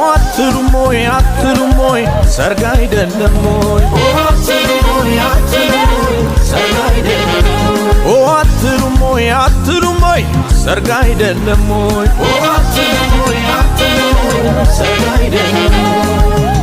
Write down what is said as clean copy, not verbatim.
አትሉም ወይ አትሉም ወይ ሰርግ አይደለም ወይ? አትሉም ወይ አትሉም ወይ ሰርግ አይደለም ወይ? አትሉም ወይ አትሉም ወይ ሰርግ አይደለም ወይ? አትሉም ወይ አትሉም ወይ ሰርግ አይደለም ወይ?